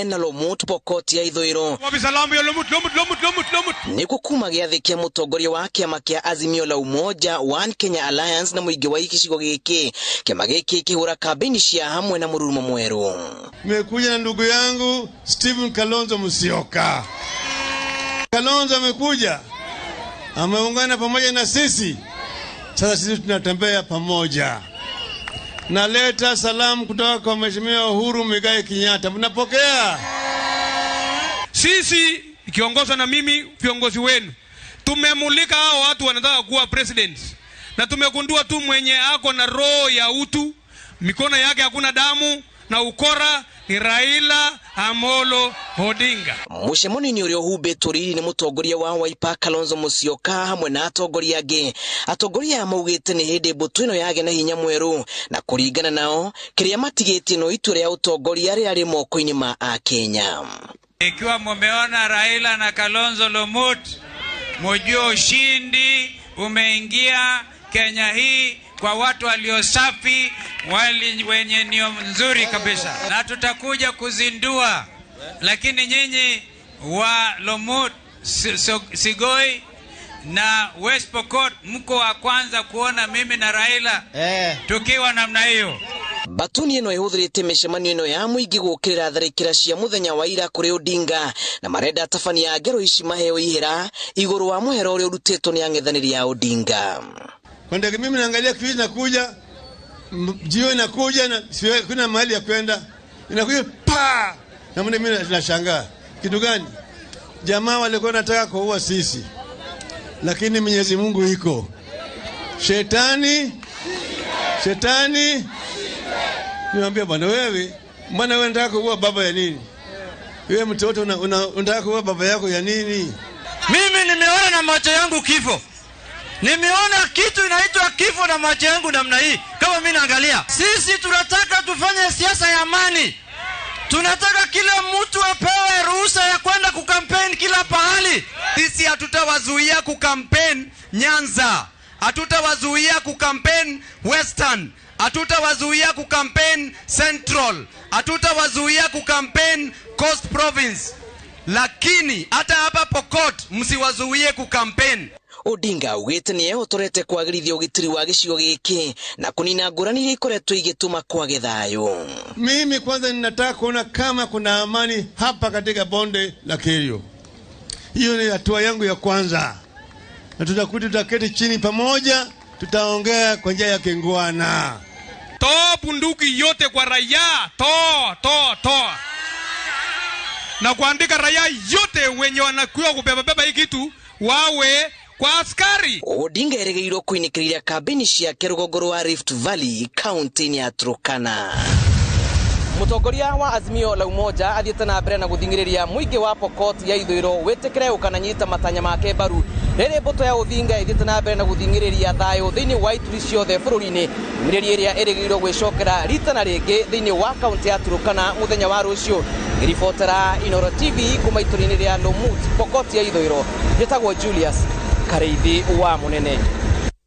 na Lomut Pokot ya Ithũĩro. Nĩkuo kuma gĩathĩ kĩa mũtongoria wa kĩama kĩa Azimio la Umoja One Kenya Alliance na mũingĩ wa gĩcigo gĩkĩ. Kĩama gĩkĩ kĩhũra kambĩini cia hamwe na mũrurumo mwerũ. Nimekuja na ndugu yangu Stephen Kalonzo Musyoka. Kalonzo amekuja, ameungana pamoja na sisi. Sasa sisi tunatembea pamoja. Naleta salamu kutoka kwa Mheshimiwa Uhuru Muigai Kenyatta. Mnapokea? Sisi ikiongozwa na mimi viongozi wenu tumemulika hao watu wanataka kuwa president, na tumegundua tu mwenye ako na roho ya utu, mikono yake hakuna damu na ukora ni Raila Amolo Odinga. Mũcemanio-inĩ ũrĩa ũhumbĩtwo riri nĩ mũtongoria wa Wiper Kalonzo Musyoka hamwe na atongoria angĩ. Atongoria aya maugĩte nĩ hĩndĩ mbũtũ ĩno yagĩa na hinya mwerũ, na kũringana nao kĩrĩa matigĩtie no itua rĩa ũtongoria rĩrĩa rĩ moko-inĩ ma Akenya. Ikiwa mumeona Raila na Kalonzo Lumut, mujue ushindi umeingia Kenya hii kwa watu walio safi, wali wenye nia nzuri kabisa, na tutakuja kuzindua. Lakini nyinyi wa Lumut, Sigoi na West Pokot mko wa kwanza kuona mimi na Raila tukiwa namna hiyo. Batuni ĩno ĩhũthĩrĩte mĩcemanio ĩno ya mũingĩ gũkĩrĩra tharĩkĩra cia mũthenya wa ira kũrĩ Odinga, na marenda atabania a ngero ici maheo ihera igũrũ wa mũhero ũrĩa ũrutĩtwo nĩ ang'ethanĩri a Odinga. Kwa ndege mimi naangalia kitu inakuja, jiwe inakuja na kuna mahali ya kwenda. Inakuja pa! Na mimi nashangaa. Kitu gani? Jamaa walikuwa wanataka kuua sisi. Lakini Mwenyezi Mungu iko. Shetani, shetani. Niambia bwana wewe, mbona wewe unataka kuua baba ya nini? Wewe mtoto unataka kuua baba yako ya nini? Mimi nimeona na macho yangu kifo. Nimeona kitu inaitwa kifo na macho yangu namna hii. Kama mimi naangalia. Sisi tunataka tufanye siasa ya amani. Tunataka kila mtu apewe ruhusa ya kwenda kukampeni kila pahali. Sisi hatutawazuia kukampeni Nyanza. Hatutawazuia kukampeni Western. Hatutawazuia kukampeni Central. Hatutawazuia kukampeni Coast Province. Lakini hata hapa Pokot msiwazuie kukampeni. Odinga augĩte nĩ ehotorete kwagĩrithia ũgitĩri wa gĩcigo gĩkĩ na kũnina ngũrani iria ikoretwo igĩtũma kwage thayũ. Mimi kwanza ninataka kuona kama kuna amani hapa katika bonde la Kerio. Hiyo ni hatua yangu ya kwanza. Na tutakuja tutaketi chini pamoja, tutaongea kwa njia ya kingwana. Toa bunduki yote kwa raia, toa, toa, toa. Na kuandika raia yote wenye wanakuwa kubeba beba hii kitu wawe kwa askari. Odinga erĩgĩrĩirwo kũinĩkĩrĩria kambĩini ciake rũgongo rwa Rift Valley kaunti-inĩ ya Turkana. Mũtongoria wa Azimio la Umoja athiĩte na mbere na gũthing'ĩrĩria mũingĩ wa Pokot ya Ithũĩro wĩtĩkĩre gũkananyita matanya make mbaru rĩrĩ mbũtũ ya Odinga ĩthiĩte na mbere na gũthing'ĩrĩria thayũ thĩinĩ wa ituri ciothe bũrũri-inĩ. Ndũmĩrĩri ĩrĩa ĩrĩgĩrĩirwo gwĩcokera rita na rĩngĩ thĩinĩ wa kaunti ya Turkana mũthenya wa rũciũ. Ngĩribotera Inooro TV kuma itũra-inĩ rĩa Lumut, Pokot ya Ithũĩro, njĩtagwo Julius Karĩithi wa Mũnene.